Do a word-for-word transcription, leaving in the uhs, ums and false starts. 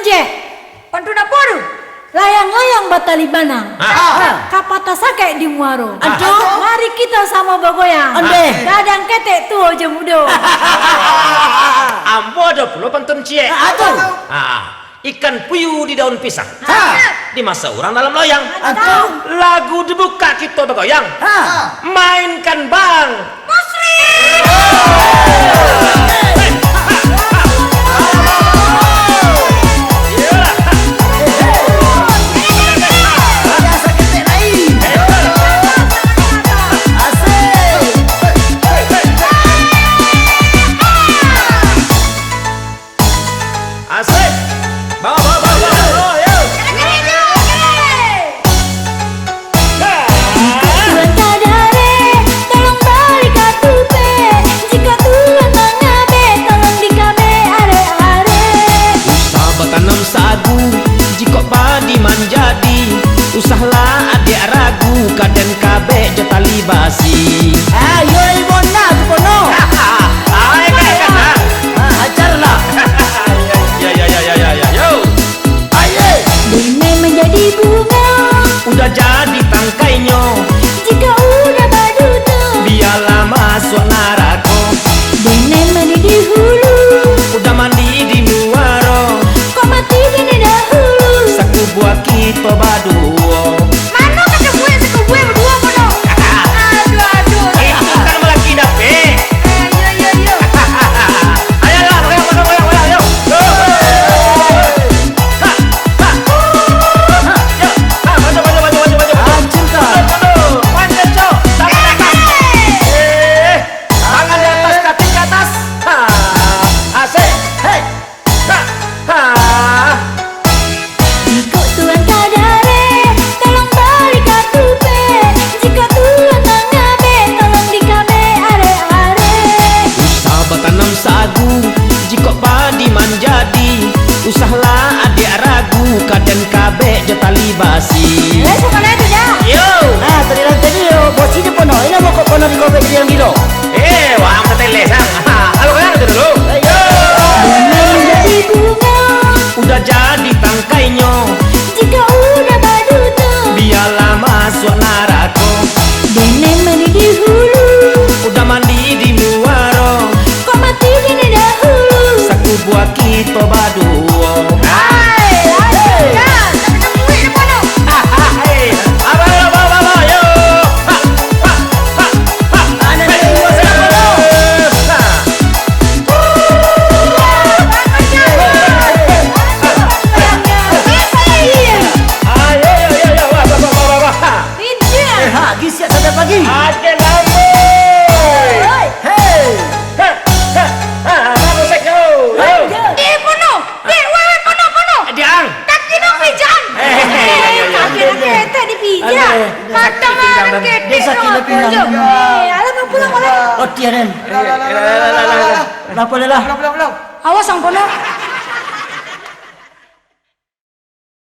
Ceh, pantun apo tu? Layang-layang batali banang. Ha. Kapatah sakek di muaro. Aduh. Mari kito samo bagoyang. Ondeh. Gadang ketek tuo jo mudo. Ambo ado pulo pantun ciek. Ha, tu. Ha, ikan puyuh di daun pisang. Ha. Dimasak urang dalam loyang. Aduh. Lagu dibuka kito bagoyang. Ha. Mainkan bang. Musrik! Asik. Bawa, bawa, bawa, bawa, bawa, yo. Jikok Tuan ka dareh, tolong bali katupek. Jikok Tuan mangabek, tolong dikabek arek-arek. Usah batanam sagu, jikok padi manjadi. Usahlah adiak ragu, ka den kabek jo tali basi. Ayo, ibo ndak tu kono. Ai, kan, kan, kan. Ah, ajarlah. Ya, ya, ya, ya, ya, ya, yo. Aye. Denai manjadi bungo. Udah jadi tangkainyo. Jikok udah badudo. Bialah masuak narako. Denai mandi di hulu. Udah mandi di muaro. Kok mati denai dahulu. Sakubuah kito baduo. Mano kato buek sakubuah baduo ko, no? Aduh, aduh. Itu kan malaki dapek. Ah, iyo, iyo, iyo. Ayolah, goyang, goyang, goyang, goyang, yo. Ha, ha. Yo, ha, maju, maju, maju, maju, maju. Maju, maju. Panjat, cok. Tangan di atas. Eh, tangan di atas, kaki di atas. Ha, asik. Hei. Ha, ha. Jikok Tuan ka dareh, tolong bali katupek. Jikok Tuan mangabek, tolong dikabek arek-arek. Usah batanam sagu, jikok padi manjadi. Usahlah adiak ragu, ka den kabek jo tali basi. Lah, suka lah tu, dah. Yo. Nah, tadi lah tadi, yo, bosi di pono. Ini mau kok pono di gobek yang bilo. Eh, wah, keteles, ah. Halo, kan, itu dulu. Yo. Bungo manjadi bungo. Udah jadi tangkainyo. Jikok udah badudo. Bialah masuak narako. Denai mandi di hulu. Udah mandi di muaro. Kok mati denai dahulu. Sakubuah kito baduo. Hai, hai, hai. Dah, tak kena muik depan tu. Hai. Abah, abah, abah, abah, yo. Ha, ha, ha, ha. Anak dua siapa tu? Ha. Ayo, yo, yo, yo, wah, wah, wah, wah, wah. Eh, ha, gisiak sampai pagi. Aden Amboi. Hei. Ha, ha, ha, ha, musik kau. Yo. Eh, pono. Eh, weh, weh, pono, pono. Diang. Kaki dong pijak. Eh, eh, eh, eh, eh, eh, kaki dong ketek dipijak. Aduh. Mata mah ketek. Dia sakit dong pinggang. Eh, alah, mau pulang, pulang. Oh, tiang, Den. Lah, lah, lah, lah, lah, lah, lah. Lah, pulang, lah. Pulang, pulang, pulang. Awas, ang pono.